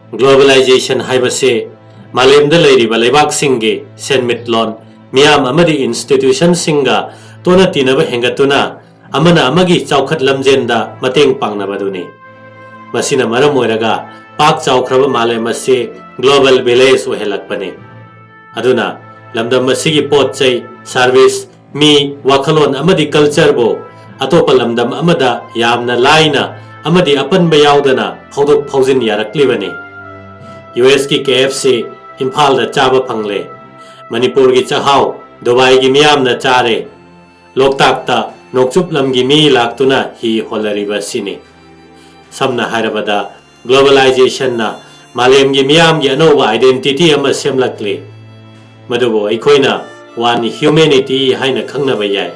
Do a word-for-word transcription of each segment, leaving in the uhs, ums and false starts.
Globalization ꯍꯥꯏꯕꯁꯤ ꯃꯥꯂꯦꯝꯗ ꯂꯩꯔꯤꯕ ꯂꯩꯕꯥꯛꯁꯤꯡꯒꯤ ꯁꯦꯟꯃꯤꯠꯂꯣꯟ, ꯃꯤꯌꯥꯝ ꯑꯃꯗꯤ institutionꯁꯤꯡꯒ ꯇꯣꯠꯅ ꯇꯤꯟꯅꯕ ꯍꯦꯟꯒꯠꯇꯨꯅ ꯑꯃꯅ ꯑꯃꯒꯤ ꯆꯥꯎꯈꯠ ꯂꯝꯖꯦꯟꯗ ꯃꯇꯦꯡ ꯄꯥꯡꯅꯕꯗꯨꯅꯤ꯫ ꯃꯁꯤꯅ ꯃꯔꯝ ꯑꯣꯏꯔꯒ ꯄꯥꯛ ꯆꯥꯎꯈ꯭ꯔꯕ ꯃꯥꯂꯦꯝ ꯑꯁꯤ global village ꯑꯣꯏꯍꯜꯂꯛꯄꯅꯤ꯫ ꯑꯗꯨꯅ ꯂꯝꯗꯝ ꯑꯁꯤꯒꯤ ꯄꯣꯠ ꯆꯩ, service, ꯃꯤ, ꯋꯥꯈꯜꯂꯣꯟ ꯑꯃꯗꯤ cultureꯕꯨ ꯑꯇꯣꯞꯄ ꯂꯝꯗꯝ ꯑꯃꯗ ꯌꯥꯝꯅ ꯂꯥꯏꯅ ꯑꯃꯗꯤ ꯑꯄꯟꯕ ꯌꯥꯎꯗꯅ ꯐꯥꯎꯗꯣꯛ ꯐꯥꯎꯖꯤꯟ ꯌꯥꯔꯛꯂꯤꯕꯅꯤ꯫ USꯀꯤ KFC ꯏꯝꯐꯥꯜꯗ ꯆꯥꯕ ꯐꯪꯂꯦ꯫ ꯃꯅꯤꯄꯨꯔꯒꯤ ꯆꯥꯛꯍꯥꯎ ꯗꯨꯕꯥꯏꯒꯤ ꯃꯤꯌꯥꯝꯅ ꯆꯥꯔꯦ꯫ ꯂꯣꯛꯇꯥꯛꯇ ꯅꯣꯡꯆꯨꯞ ꯂꯝꯒꯤ ꯃꯤ ꯂꯥꯛꯇꯨꯅ ꯍꯤ ꯍꯣꯜꯂꯔꯤꯕ ꯑꯁꯤꯅꯤ꯫ ꯁꯝꯅ ꯍꯥꯏꯔꯕꯗ, globalizationꯅ ꯃꯥꯂꯦꯝꯒꯤ ꯃꯤꯌꯥꯝꯒꯤ ꯑꯅꯧꯕ identity ꯑꯃ ꯁꯦꯝꯂꯛꯂꯤ, ꯃꯗꯨꯕꯨ ꯑꯩꯈꯣꯏꯅ One Humanity ꯍꯥꯏꯅ ꯈꯪꯅꯕ ꯌꯥꯏ꯫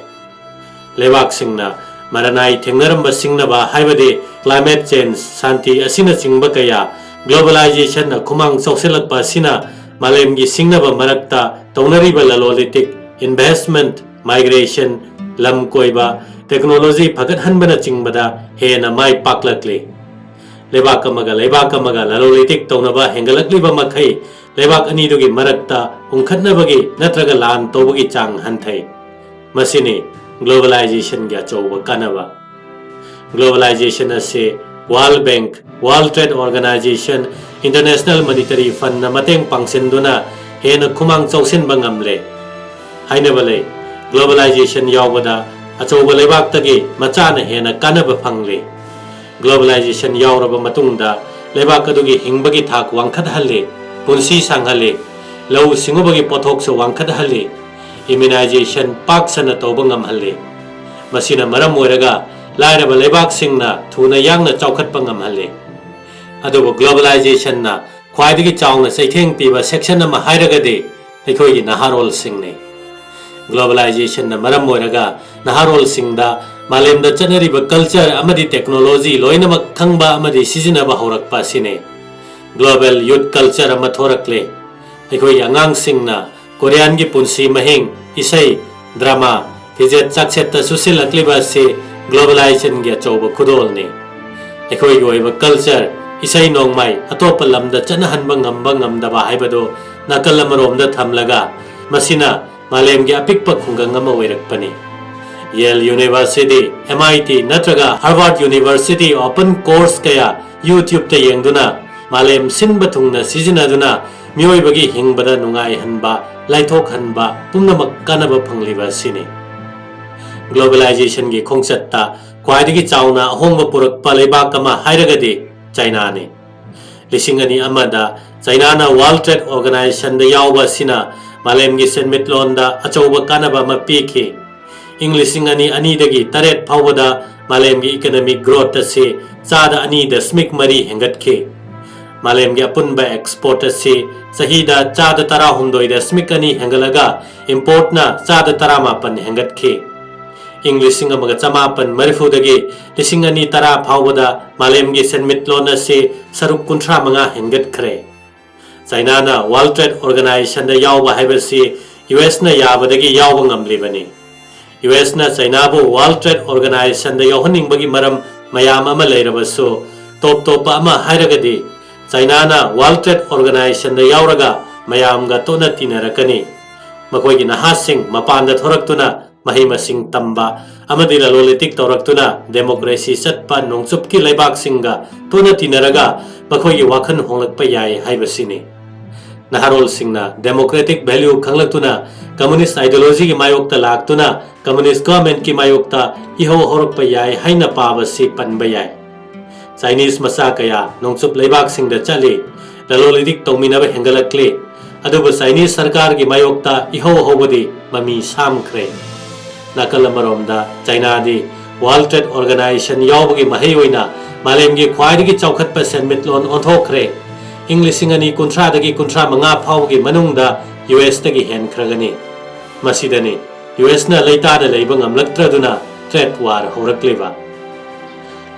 ꯂꯩꯕꯥꯛꯁꯤꯡꯅ ꯃꯔꯅꯥꯏ ꯊꯦꯡꯅꯔꯝꯕ ꯁꯤꯡꯅꯕ, ꯍꯥꯏꯕꯗꯤ climate change, ꯁꯥꯟꯇꯤ ꯑꯁꯤꯅꯆꯤꯡꯕ ꯀꯌꯥ globalizationꯅ ꯈꯨꯃꯥꯡ ꯆꯥꯎꯁꯤꯜꯂꯛꯄ ꯑꯁꯤꯅ ꯃꯥꯂꯦꯝꯒꯤ ꯁꯤꯡꯅꯕ ꯃꯔꯛꯇ ꯇꯧꯅꯔꯤꯕ ꯂꯂꯣꯟ ꯏꯇꯤꯛ, investment, migration, ꯂꯝ ꯀꯣꯏꯕ, technology ꯐꯒꯠꯍꯟꯕꯅꯆꯤꯡꯕꯗ ꯍꯦꯟꯅ ꯃꯥꯏ ꯄꯥꯛꯂꯛꯂꯤ꯫ ꯂꯩꯕꯥꯛ ꯑꯃꯒ ꯂꯩꯕꯥꯛ ꯑꯃꯒ ꯂꯂꯣꯟ ꯏꯇꯤꯛ ꯇꯧꯅꯕ ꯍꯦꯟꯒꯠꯂꯛꯂꯤꯕ ꯃꯈꯩ, ꯂꯩꯕꯥꯛ ꯑꯅꯤꯗꯨꯒꯤ ꯃꯔꯛꯇ ꯎꯪꯈꯠꯅꯕꯒꯤ ꯅꯠꯇ꯭ꯔꯒ ꯂꯥꯟ ꯇꯧꯕꯒꯤ ꯆꯥꯡ ꯍꯟꯊꯩ꯫ ꯃꯁꯤꯅꯤ globalizationꯒꯤ ꯑꯆꯧꯕ ꯀꯥꯟꯅꯕ꯫ Globalization ꯑꯁꯤ World Bank, World Trade Organization, International Monetary Fundꯅ ꯃꯇꯦꯡ ꯄꯥꯡꯁꯤꯟꯗꯨꯅ ꯍꯦꯟꯅ ꯈꯨꯃꯥꯡ ꯆꯥꯎꯁꯤꯟꯕ ꯉꯝꯂꯦ꯫ ꯍꯥꯏꯅꯕ ꯂꯩ, globalization ꯌꯥꯎꯕꯗ ꯑꯆꯧꯕ ꯂꯩꯕꯥꯛꯇꯒꯤ ꯃꯆꯥꯅ ꯍꯦꯟꯅ ꯀꯥꯟꯅꯕ ꯐꯪꯂꯤ꯫ Globalization ꯌꯥꯎꯔꯕ ꯃꯇꯨꯡꯗ ꯂꯩꯕꯥꯛ ꯑꯗꯨꯒꯤ ꯍꯤꯡꯕꯒꯤ ꯊꯥꯛ ꯋꯥꯡꯈꯠꯍꯜꯂꯤ, ꯄꯨꯟꯁꯤ ꯁꯥꯡꯍꯜꯂꯤ, ꯂꯧꯎ ꯁꯤꯡꯎꯕꯒꯤ ꯄꯣꯠꯊꯣꯛꯁꯨ ꯋꯥꯡꯈꯠꯍꯜꯂꯤ, immunization ꯄꯥꯛ ꯁꯟꯅ ꯇꯧꯕ ꯉꯝꯍꯜꯂꯤ꯫ ꯃꯁꯤꯅ ꯃꯔꯝ ꯑꯣꯏꯔꯒ ꯂꯥꯏꯔꯕ ꯂꯩꯕꯥꯛꯁꯤꯡꯅ ꯊꯨꯅ ꯌꯥꯡꯅ ꯆꯥꯎꯈꯠꯄ ꯉꯝꯍꯜꯂꯤ꯫ ꯑꯗꯨꯕꯨ globalizationꯅ ꯈ꯭ꯋꯥꯏꯗꯒꯤ ꯆꯥꯎꯅ ꯆꯩꯊꯦꯡ ꯄꯤꯕ section ꯑꯃ ꯍꯥꯏꯔꯒꯗꯤ ꯑꯩꯈꯣꯏꯒꯤ ꯅꯍꯥꯔꯣꯜꯁꯤꯡꯅꯤ꯫ Globalizationꯅ ꯃꯔꯝ ꯑꯣꯏꯔꯒ ꯅꯍꯥꯔꯣꯜꯁꯤꯡꯗ ꯃꯥꯂꯦꯝꯗ ꯆꯠꯅꯔꯤꯕ culture ꯑꯃꯗꯤ technology ꯂꯣꯏꯅꯃꯛ ꯈꯪꯕ ꯑꯃꯗꯤ ꯁꯤꯖꯤꯟꯅꯕ ꯍꯧꯔꯛꯄ ꯑꯁꯤꯅꯤ꯫ Global youth culture ꯑꯃ ꯊꯣꯔꯛꯂꯦ꯫ ꯑꯩꯈꯣꯏꯒꯤ ꯑꯉꯥꯡꯁꯤꯡꯅ ꯀꯣꯔꯤꯌꯥꯟꯒꯤ ꯄꯨꯟꯁꯤ ꯃꯍꯤꯡ, ꯏꯁꯩ, drama, ꯐꯤꯖꯦꯠ ꯆꯥꯛꯁꯦꯠꯇ ꯆꯨꯁꯤꯜꯂꯛꯂꯤꯕ ꯑꯁꯤ globalizationꯒꯤ ꯑꯆꯧꯕ ꯈꯨꯗꯣꯜꯅꯤ꯫ ꯑꯩꯈꯣꯏꯒꯤ ꯑꯣꯏꯕ culture, ꯏꯁꯩ ꯅꯣꯡꯃꯥꯏ ꯑꯇꯣꯞꯄ ꯂꯝꯗ ꯆꯠꯅꯍꯟꯕ ꯉꯝꯕ ꯉꯝꯗꯕ ꯍꯥꯏꯕꯗꯨ ꯅꯥꯀꯜ ꯑꯃꯔꯣꯝꯗ ꯊꯝꯂꯒ, ꯃꯁꯤꯅ ꯃꯥꯂꯦꯝꯒꯤ ꯑꯄꯤꯛꯄ ꯈꯨꯡꯒꯪ ꯑꯃ ꯑꯣꯏꯔꯛꯄꯅꯤ꯫ Yale University, M I T ꯅꯠꯇ꯭ꯔꯒ Harvard University open course ꯀꯌꯥ YouTube-ꯇ ꯌꯦꯡꯗꯨꯅ, ꯃꯥꯂꯦꯝ ꯁꯤꯟꯕ ꯊꯨꯡꯅ ꯁꯤꯖꯤꯟꯅꯗꯨꯅ ꯃꯤꯑꯣꯏꯕꯒꯤ ꯍꯤꯡꯕꯗ ꯅꯨꯡꯉꯥꯏꯍꯟꯕ, ꯂꯥꯏꯊꯣꯛꯍꯟꯕ ꯄꯨꯝꯅꯃꯛ ꯀꯥꯟꯅꯕ ꯐꯪꯂꯤꯕ ꯑꯁꯤꯅꯤ꯫ Globalization-ꯒꯤ ꯈꯣꯡꯆꯠꯇ ꯈ꯭ꯋꯥꯏꯗꯒꯤ ꯆꯥꯎꯅ ꯑꯍꯣꯡꯕ ꯄꯨꯔꯛꯄ ꯂꯩꯕꯥꯛ ꯑꯃ ꯍꯥꯏꯔꯒꯗꯤ ꯆꯥꯏꯅꯥꯅꯤ꯫ ꯂꯤꯁꯤꯡ ꯑꯅꯤ ꯑꯃꯗ ꯆꯥꯏꯅꯥꯅ World Trade Organization-ꯗ ꯌꯥꯎꯕ ꯑꯁꯤꯅ ꯃꯥꯂꯦꯝꯒꯤ ꯁꯦꯟꯃꯤꯠꯂꯣꯟꯗ ꯑꯆꯧꯕ ꯀꯥꯟꯅꯕ ꯑꯃ ꯄꯤꯈꯤ꯫ ꯏꯪ ꯂꯤꯁꯤꯡ ꯑꯅꯤ ꯑꯅꯤꯗꯒꯤ ꯇꯔꯦꯠ ꯐꯥꯎꯕꯗ ꯃꯥꯂꯦꯝꯒꯤ economic growth ꯑꯁꯤ ꯆꯥꯗ ꯑꯅꯤ ꯗꯁꯃꯤꯛ ꯃꯔꯤ ꯍꯦꯟꯒꯠꯈꯤ꯫ ꯃꯥꯂꯦꯝꯒꯤ ꯑꯄꯨꯟꯕ export ꯑꯁꯤ ꯆꯍꯤꯗ ꯆꯥꯗ ꯇꯔꯥꯍꯨꯝꯗꯣꯏ ꯗꯁꯃꯤꯛ ꯑꯅꯤ ꯍꯦꯟꯒꯠꯂꯒ import-ꯅ ꯆꯥꯗ ꯇꯔꯥꯃꯥꯄꯟ ꯍꯦꯟꯒꯠꯈꯤ꯫ ꯏꯪ ꯂꯤꯁꯤꯡ ꯑꯃꯒ ꯆꯃꯥꯄꯟ ꯃꯔꯤꯐꯨꯗꯒꯤ ꯂꯤꯁꯤꯡ ꯑꯅꯤ ꯇꯔꯥ ꯐꯥꯎꯕꯗ ꯃꯥꯂꯦꯝꯒꯤ ꯁꯦꯟꯃꯤꯠꯂꯣꯟ ꯑꯁꯤ ꯁꯔꯨꯛ ꯀꯨꯟꯊ꯭ꯔꯥ ꯃꯉꯥ ꯍꯦꯟꯒꯠꯈ꯭ꯔꯦ꯫ ꯆꯥꯏꯅꯥꯅ World Trade Organization-ꯗ ꯌꯥꯎꯕ ꯍꯥꯏꯕꯁꯤ U S-ꯅ ꯌꯥꯕꯗꯒꯤ ꯌꯥꯎꯕ ꯉꯝꯂꯤꯕꯅꯤ꯫ U S-ꯅ ꯆꯥꯏꯅꯥꯕꯨ World Trade Organization-ꯗ ꯌꯥꯎꯍꯟꯅꯤꯡꯕꯒꯤ ꯃꯔꯝ ꯃꯌꯥꯝ ꯑꯃ ꯂꯩꯔꯕꯁꯨ, ꯇꯣꯞ ꯇꯣꯞꯄ ꯑꯃ ꯍꯥꯏꯔꯒꯗꯤ ꯆꯥꯏꯅꯥꯅ World Trade Organization-ꯗ ꯌꯥꯎꯔꯒ ꯃꯌꯥꯝꯒ ꯇꯣꯠꯅ ꯇꯤꯟꯅꯔꯛꯀꯅꯤ꯫ ꯃꯈꯣꯏꯒꯤ ꯅꯍꯥꯁꯤꯡ ꯃꯄꯥꯟꯗ ꯊꯣꯔꯛꯇꯨꯅ ꯃꯍꯩ ꯃꯁꯤꯡ ꯇꯝꯕ ꯑꯃꯗꯤ ꯂꯂꯣꯟ ꯏꯇꯤꯛ ꯇꯧꯔꯛꯇꯨꯅ democracy ꯆꯠꯄ ꯅꯣꯡꯆꯨꯞꯀꯤ ꯂꯩꯕꯥꯛꯁꯤꯡꯒ ꯇꯣꯠꯅ ꯇꯤꯟꯅꯔꯒ ꯃꯈꯣꯏꯒꯤ ꯋꯥꯈꯜ ꯍꯣꯡꯂꯛꯄ ꯌꯥꯏ ꯍꯥꯏꯕꯁꯤꯅꯤ꯫ ꯅꯍꯥꯔꯣꯜꯁꯤꯡꯅ democratic value ꯈꯪꯂꯛꯇꯨꯅ communist ideology-ꯒꯤ ꯃꯥꯌꯣꯛꯇ ꯂꯥꯛꯇꯨꯅ communist government-ꯀꯤ ꯃꯥꯌꯣꯛꯇ ꯏꯍꯧ ꯍꯧꯔꯛꯄ ꯌꯥꯏ ꯍꯥꯏꯅ ꯄꯥꯕꯁꯤ ꯄꯟꯕ ꯌꯥꯏ꯫ Chinese ꯃꯆꯥ ꯀꯌꯥ ꯅꯣꯡꯆꯨꯞ ꯂꯩꯕꯥꯛꯁꯤꯡꯗ ꯆꯠꯂꯤ, ꯂꯂꯣꯟ ꯏꯇꯤꯛ ꯇꯧꯃꯤꯟꯅꯕ ꯍꯦꯟꯒꯠꯂꯛꯂꯤ꯫ ꯑꯗꯨꯕꯨ Chinese ꯁꯔꯀꯥꯔꯒꯤ ꯃꯥꯌꯣꯛꯇ ꯏꯍꯧ ꯍꯧꯕꯗꯤ ꯃꯃꯤ ꯁꯥꯝꯈ꯭ꯔꯦ꯫ ꯅꯥꯀꯜ ꯑꯃꯔꯣꯝꯗ ꯆꯥꯏꯅꯥꯗꯤ World Trade Organization ꯌꯥꯎꯕꯒꯤ ꯃꯍꯩ ꯑꯣꯏꯅ ꯃꯥꯂꯦꯝꯒꯤ ꯈ꯭ꯋꯥꯏꯗꯒꯤ ꯆꯥꯎꯈꯠꯄ ꯁꯦꯟꯃꯤꯠꯂꯣꯟ ꯑꯣꯟꯊꯣꯛꯈ꯭ꯔꯦ꯫ ꯏꯪ ꯂꯤꯁꯤꯡ ꯑꯅꯤ ꯀꯨꯟꯊ꯭ꯔꯥꯗꯒꯤ ꯀꯨꯟꯊ꯭ꯔꯥ ꯃꯉꯥ ꯐꯥꯎꯕꯒꯤ ꯃꯅꯨꯡꯗ U S-ꯇꯒꯤ ꯍꯦꯟꯈ꯭ꯔꯒꯅꯤ꯫ ꯃꯁꯤꯗꯅꯤ U S-ꯅ ꯂꯩꯇꯥꯗ ꯂꯩꯕ ꯉꯝꯂꯛꯇ꯭ꯔꯗꯨꯅ trade war ꯍꯧꯔꯛꯂꯤꯕ꯫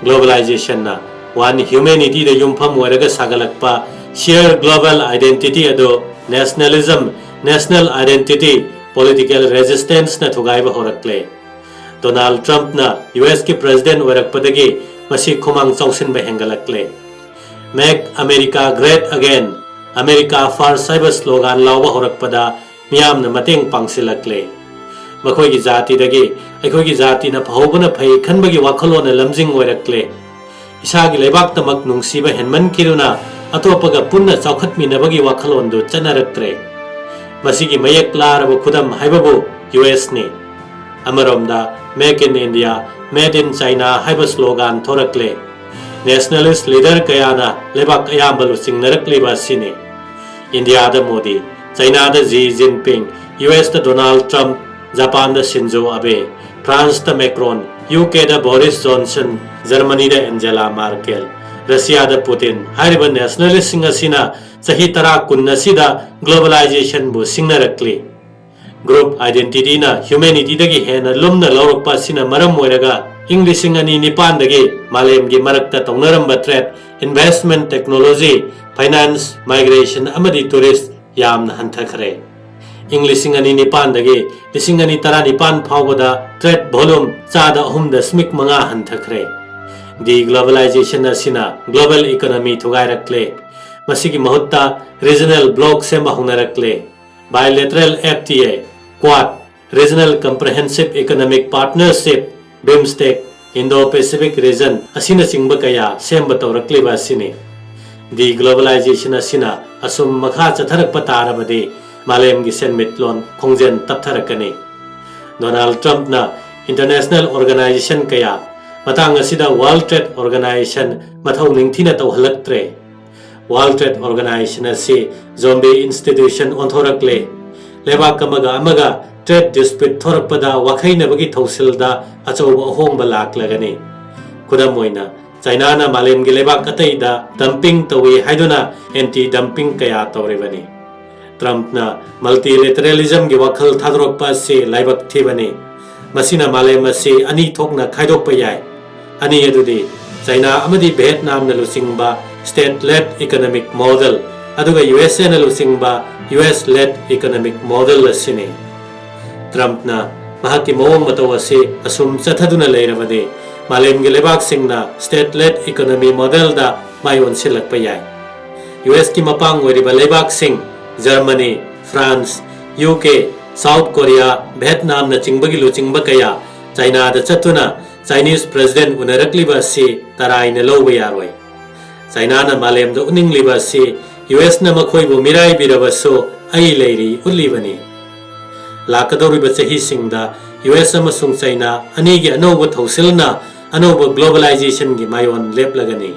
Globalization-ꯅ one humanity-ꯗ ꯌꯨꯝꯐꯝ ꯑꯣꯏꯔꯒ ꯁꯥꯒꯠꯂꯛꯄ shared global identity ꯑꯗꯨ nationalism, national identity, political resistance-ꯅ ꯊꯨꯒꯥꯏꯕ ꯍꯧꯔꯛꯂꯦ꯫ ꯗꯣꯅꯥꯜꯗ ꯇ꯭ꯔꯝꯞꯅ U S-ꯀꯤ president ꯑꯣꯏꯔꯛꯄꯗꯒꯤ ꯃꯁꯤ ꯈꯨꯃꯥꯡ ꯆꯥꯎꯁꯤꯟꯕ ꯍꯦꯟꯒꯠꯂꯛꯂꯦ꯫ Make America Great Again, America First ꯍꯥꯏꯕ slogan ꯂꯥꯎꯕ ꯍꯧꯔꯛꯄꯗ ꯃꯤꯌꯥꯝꯅ ꯃꯇꯦꯡ ꯄꯥꯡꯁꯤꯜꯂꯛꯂꯦ꯫ ꯃꯈꯣꯏꯒꯤ ꯖꯥꯇꯤꯗꯒꯤ ꯑꯩꯈꯣꯏꯒꯤ ꯖꯥꯇꯤꯅ ꯐꯍꯧꯕꯅ ꯐꯩ ꯈꯟꯕꯒꯤ ꯋꯥꯈꯜꯂꯣꯟꯅ ꯂꯝꯖꯤꯡ ꯑꯣꯏꯔꯛꯂꯦ꯫ ꯏꯁꯥꯒꯤ ꯂꯩꯕꯥꯛꯇꯃꯛ ꯅꯨꯡꯁꯤꯕ ꯍꯦꯟꯃꯟꯈꯤꯗꯨꯅ ꯑꯇꯣꯞꯄꯒ ꯄꯨꯟꯅ ꯆꯥꯎꯈꯠꯃꯤꯟꯅꯕꯒꯤ ꯋꯥꯈꯜꯂꯣꯟꯗꯨ ꯆꯠꯅꯔꯛꯇ꯭ꯔꯦ꯫ ꯃꯁꯤꯒꯤ ꯃꯌꯦꯛ ꯂꯥꯔꯕ ꯈꯨꯗꯝ ꯍꯥꯏꯕꯕꯨ ꯌꯨ ꯑꯦꯁꯅꯤ꯫ ꯑꯃꯔꯣꯝꯗ Make in India, Made in China ꯍꯥꯏꯕ slogan ꯊꯣꯔꯛꯂꯦ꯫ Nationalist leader ꯀꯌꯥꯅ ꯂꯩꯕꯥꯛ ꯑꯌꯥꯝꯕ ꯂꯨꯆꯤꯡꯅꯔꯛꯂꯤꯕ ꯑꯁꯤꯅꯤ꯫ ꯏꯟꯗꯤꯌꯥꯗ ꯃꯣꯗꯤ, ꯆꯥꯏꯅꯥꯗ ꯖꯤ ꯖꯤꯟꯄꯤꯡ, ꯌꯨ ꯑꯦꯁꯇ ꯗꯣꯅꯥꯜꯗ ꯇ꯭ꯔꯝꯞ, ꯖꯄꯥꯟꯗ ꯁꯤꯟꯖꯣ ꯑꯕꯦ, ꯐ꯭ꯔꯥꯟꯁꯇ ꯃꯦꯀ꯭ꯔꯣꯟ, ꯌꯨ ꯀꯦꯗ ꯕꯣꯔꯤꯁ ꯖꯣꯟꯁꯟ, ꯖꯔꯃꯅꯤꯗ ꯑꯦꯟꯖꯦꯂꯥ ꯃꯥꯔꯀꯦꯜ, ꯔꯁꯤꯌꯥꯗ ꯄꯨꯇꯤꯟ ꯍꯥꯏꯔꯤꯕ nationalistꯁꯤꯡ ꯑꯁꯤꯅ ꯆꯍꯤ ꯇꯔꯥ ꯀꯨꯟ ꯑꯁꯤꯗ globalizationꯕꯨ ꯁꯤꯡꯅꯔꯛꯂꯤ꯫ Group identityꯅ humanityꯗꯒꯤ ꯍꯦꯟꯅ ꯂꯨꯝꯅ ꯂꯧꯔꯛꯄ ꯑꯁꯤꯅ ꯃꯔꯝ ꯑꯣꯏꯔꯒ ꯏꯪ ꯂꯤꯁꯤꯡ ꯑꯅꯤ ꯅꯤꯄꯥꯟꯗꯒꯤ ꯃꯥꯂꯦꯝꯒꯤ ꯃꯔꯛꯇ ꯇꯧꯅꯔꯝꯕ trade, investment, technology, finance, migration ꯑꯃꯗꯤ tourist ꯌꯥꯝꯅ ꯍꯟꯊꯈ꯭ꯔꯦ꯫ ꯏꯪ ꯂꯤꯁꯤꯡ ꯑꯅꯤ ꯅꯤꯄꯥꯟꯗꯒꯤ ꯂꯤꯁꯤꯡ ꯑꯅꯤ ꯇꯔꯥꯅꯤꯄꯥꯟ ꯐꯥꯎꯕꯗ trade volume ꯆꯥꯗ ꯑꯍꯨꯝ ꯗꯁꯃꯤꯛ ꯃꯉꯥ ꯍꯟꯊꯈ꯭ꯔꯦ꯫ Deglobalization ꯑꯁꯤꯅ global economy ꯊꯨꯒꯥꯏꯔꯛꯂꯦ꯫ ꯃꯁꯤꯒꯤ ꯃꯍꯨꯠꯇ regional bloc ꯁꯦꯝꯕ ꯍꯧꯅꯔꯛꯂꯦ꯫ Bilateral F T A, Quad, Regional Comprehensive Economic Partnership, BIMSTEC, Indo-Pacific Region ꯑꯁꯤꯅꯆꯤꯡꯕ ꯀꯌꯥ ꯁꯦꯝꯕ ꯇꯧꯔꯛꯂꯤꯕ ꯑꯁꯤꯅꯤ꯫ Deglobalization ꯑꯁꯤꯅ ꯑꯁꯨꯝ ꯃꯈꯥ ꯆꯠꯊꯔꯛꯄ ꯇꯥꯔꯕꯗꯤ ꯃꯥꯂꯦꯝꯒꯤ ꯁꯦꯟꯃꯤꯠꯂꯣꯟ ꯈꯣꯡꯖꯦꯜ ꯇꯞꯊꯔꯛꯀꯅꯤ꯫ ꯗꯣꯅꯥꯜꯗ ꯇ꯭ꯔꯝꯞꯅ international organization ꯀꯌꯥ, ꯃꯇꯥꯡ ꯑꯁꯤꯗ World Trade Organization ꯃꯊꯧ ꯅꯤꯡꯊꯤꯅ ꯇꯧꯍꯜꯂꯛꯇ꯭ꯔꯦ꯫ World Trade Organization ꯑꯁꯤ zombie institution ꯑꯣꯟꯊꯣꯔꯛꯂꯦ꯫ ꯂꯩꯕꯥꯛ ꯑꯃꯒ ꯑꯃꯒ trade dispute ꯊꯣꯔꯛꯄꯗ ꯋꯥꯈꯩꯅꯕꯒꯤ ꯊꯧꯁꯤꯜꯗ ꯑꯆꯧꯕ ꯑꯍꯣꯡꯕ ꯂꯥꯛꯂꯒꯅꯤ꯫ ꯈꯨꯗꯝ ꯑꯣꯏꯅ, ꯆꯥꯏꯅꯥꯅ ꯃꯥꯂꯦꯝꯒꯤ ꯂꯩꯕꯥꯛ ꯑꯇꯩꯗ dumping ꯇꯧꯏ ꯍꯥꯏꯗꯨꯅ anti dumping ꯀꯌꯥ ꯇꯧꯔꯤꯕꯅꯤ꯫ ꯇ꯭ꯔꯝꯞꯅ multilateralismꯒꯤ ꯋꯥꯈꯜ ꯊꯥꯗꯣꯔꯛꯄ ꯑꯁꯤ ꯂꯥꯏꯕꯛ ꯊꯤꯕꯅꯤ꯫ ꯃꯁꯤꯅ ꯃꯥꯂꯦꯝ ꯑꯁꯤ ꯑꯅꯤ ꯊꯣꯛꯅ ꯈꯥꯏꯗꯣꯛꯄ ꯌꯥꯏ꯫ ꯑꯅꯤ ꯑꯗꯨꯗꯤ ꯆꯥꯏꯅꯥ ꯑꯃꯗꯤ ꯚꯤꯌꯦꯠꯅꯥꯝꯅ ꯂꯨꯆꯤꯡꯕ state-led economic model, ꯑꯗꯨꯒ ꯌꯨ ꯑꯦꯁ ꯑꯦꯅ ꯂꯨꯆꯤꯡꯕ U S-led economic model ꯑꯁꯤꯅꯤ꯫ ꯇ꯭ꯔꯝꯞꯅ ꯃꯍꯥꯛꯀꯤ ꯃꯑꯣꯡ ꯃꯇꯧ ꯑꯁꯤ ꯑꯁꯨꯝ ꯆꯠꯊꯗꯨꯅ ꯂꯩꯔꯕꯗꯤ, ꯃꯥꯂꯦꯝꯒꯤ ꯂꯩꯕꯥꯛꯁꯤꯡꯅ state-led economy model-ꯗ ꯃꯥꯏ ꯑꯣꯟꯁꯤꯜꯂꯛꯄ ꯌꯥꯏ꯫ ꯌꯨ ꯑꯦꯁꯀꯤ ꯃꯄꯥꯡ ꯑꯣꯏꯔꯤꯕ ꯂꯩꯕꯥꯛꯁꯤꯡ, Germany, France, U K, South Korea, ꯚꯦꯠꯅꯥꯝꯅꯆꯤꯡꯕꯒꯤ ꯂꯨꯆꯤꯡꯕ ꯀꯌꯥ ꯆꯥꯏꯅꯥꯗ ꯆꯠꯇꯨꯅ Chinese President ꯎꯅꯔꯛꯂꯤꯕ ꯑꯁꯤ ꯇꯔꯥꯏꯅ ꯂꯧꯕ ꯌꯥꯔꯣꯏ꯫ ꯆꯥꯏꯅꯥꯅ ꯃꯥꯂꯦꯝꯗ ꯎꯠꯅꯤꯡꯂꯤꯕ ꯑꯁꯤ ꯌꯨ ꯑꯦꯁꯅ ꯃꯈꯣꯏꯕꯨ ꯃꯤꯔꯥꯏꯕꯤꯔꯕꯁꯨ ꯑꯩ ꯂꯩꯔꯤ ꯎꯠꯂꯤꯕꯅꯤ꯫ ꯂꯥꯛꯀꯗꯧꯔꯤꯕ ꯆꯍꯤꯁꯤꯡꯗ ꯌꯨ ꯑꯦꯁ ꯑꯃꯁꯨꯡ ꯆꯥꯏꯅꯥ ꯑꯅꯤꯒꯤ ꯑꯅꯧꯕ ꯊꯧꯁꯤꯜꯅ ꯑꯅꯧꯕ globalization-ꯒꯤ ꯃꯥꯏꯑꯣꯟ ꯂꯦꯞꯂꯒꯅꯤ꯫